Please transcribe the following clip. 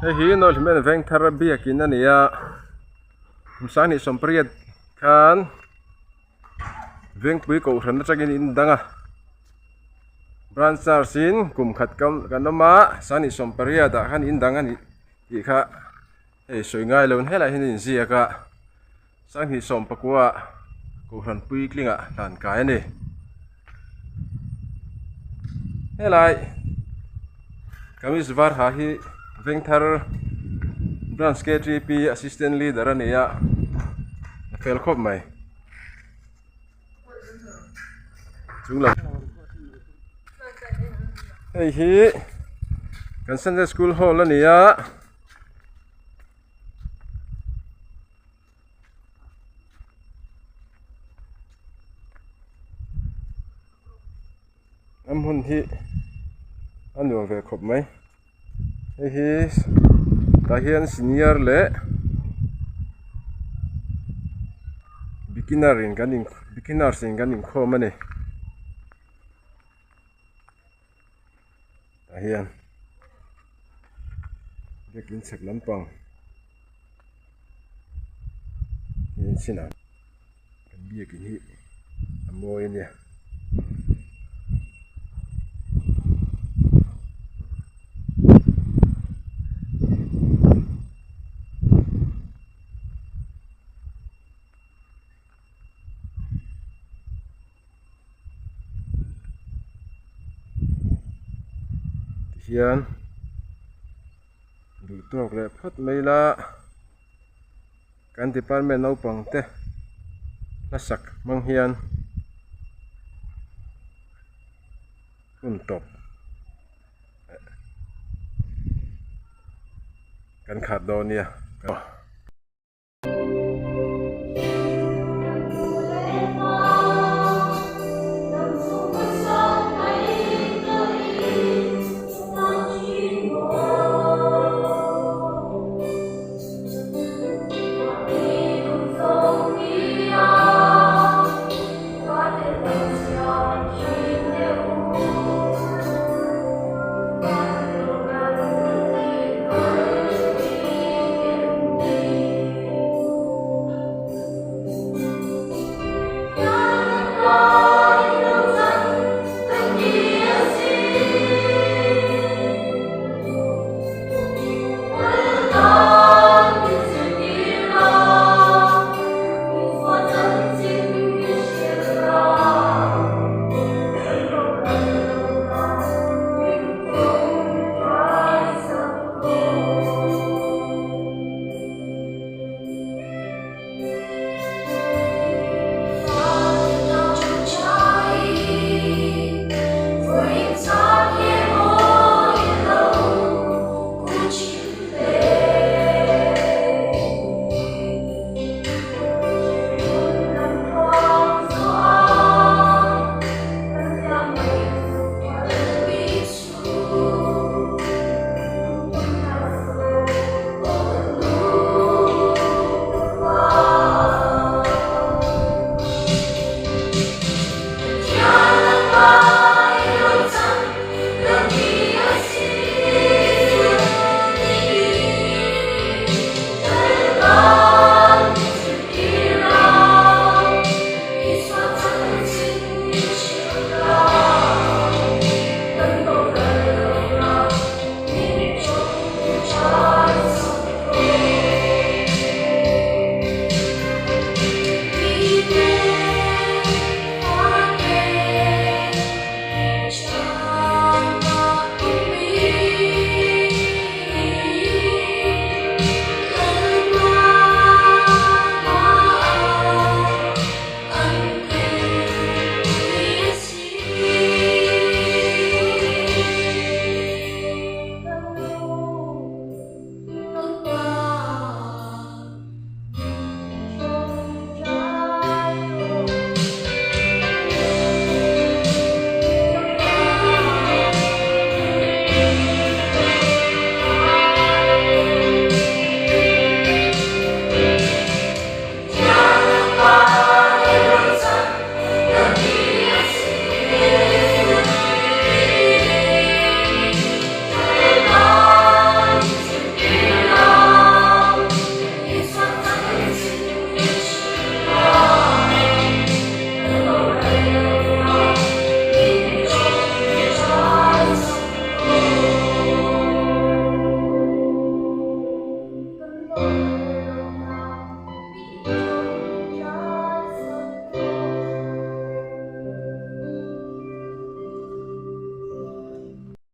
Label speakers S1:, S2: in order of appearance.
S1: Hei hi Nawlhlimen Vengthar biakin a ni a, kum 28 khan Vengpui Kohhran atangin in dang a, Branch Charge in kum khat kan awm a, 28 ah khan in dang a nih tih kha hei sawi ngai lo in helaiah hian a inziak a, 29 ah Kohhran puitlingah hlan kai a ni. Helai kamis var ha hi Vengthar Branch ktp Assistant Leader a ni a, a fel khawp mai. Chunglam hei hi kan Sunday School Hall a ni a. A hmun hi a nuam ve khawp mai hei hi tah hian senior leh beginner in kan in beginners in kan inkhawm a ni tah hian biakin chhak lampang hi an chhin ang kan biakin hi a mawi a nia. Tihian duh tawk leh phawt mai ila kan department naupang te hlasak hmang hian hun tawp kan khat dawn nia.